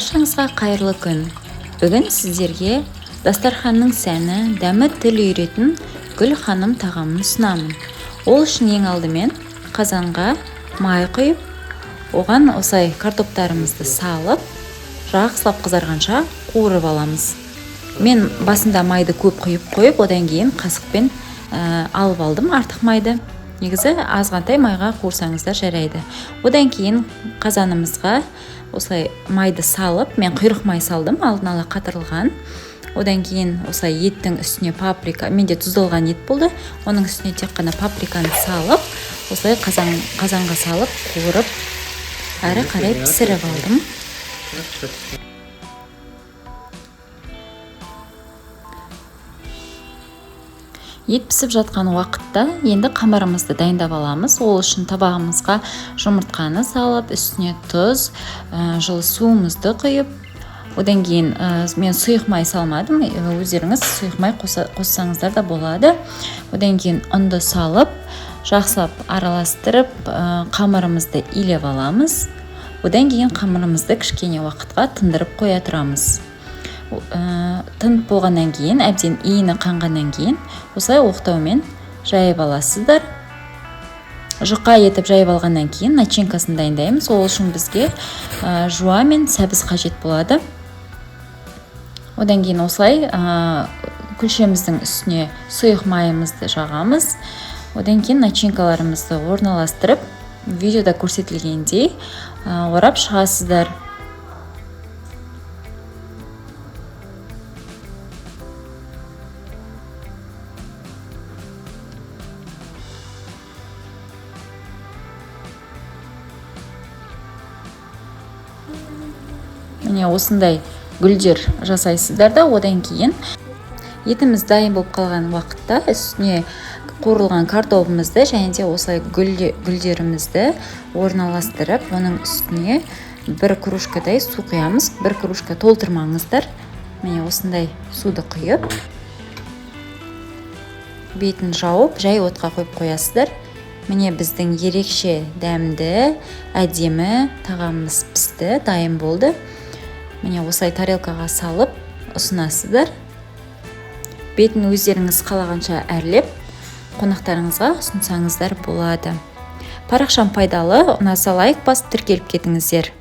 Баршаңызға қайырлы күн. Бүгін сіздерге дастарханның сәні, дәмі тіл үйіретін гүл ханым тағамын ұсынамын. Ол үшін ең алдымен қазанға май құйып, оған осылай картоптарымызды салып, жақсылап қызарғанша қуырып аламыз. Мен басында майды көп құйып қойып, одан кейін қасықпен алып алдым артық майды. Негізі азғантай майға қуырсаңыздар жарайды. Одан кейін қазанымызға осылай майды салып, мен құйрық май салдым, алдын ала қатырылған. Одан кейін осылай еттің үстіне паприка, менде тұздалған ет болды, оның үстіне тек қана паприканы салып, осылай қазанға салып, қуырып, әрі қарай пісіріп алдым. Ет пісіп жатқан уақытта енді қамырымызды дайындап аламыз. Ол үшін табағымызға жұмыртқаны салып, үстіне тұз, жылы суымызды құйып, одан кейін мен сұйық май салмадым, өздеріңіз сұйық май қоссаңыздар да болады. Одан кейін ұнды салып, жақсылап араластырып, қамырымызды илеп аламыз. Одан кейін қамырымызды кішкене уақытқа тындырып қоя тұрамыз. Тынып болғаннан кейін, әбден иіні қанғаннан кейін осылай оқтаумен жайып аласыздар. Жұқа етіп жайып алғаннан кейін начинкасын дайындаймыз. Ол үшін бізге жуа мен сәбіз қажет болады. Одан кейін осылай күлшеміздің үстіне сұйық майымызды жағамыз. Одан кейін начинкаларымызды орналастырып, видеода көрсетілгендей орап шығасыздар. Міне осындай гүлдер жасайсыздар да, одан кейін етіміз дайын болып қалған уақытта үстіне қуырылған картобымызды және де осылай гүлдерімізді орналастырып, оның үстіне бір кружкадай су құямыз. Бір кружка толтырмаңыздар. Міне осындай суды құйып, бетін жауып, жай отқа қойып қоясыздар. Міне біздің ерекше дәмді, әдемі тағамымыз пісті, дайын болды. Міне осылай тарелкаға салып ұсынасыздар. Бетін өздеріңіз қалағанша әрлеп, қонақтарыңызға ұсынсаңыздар болады. Парақшам пайдалы, ұнаса лайк басып тіркеліп кетіңіздер.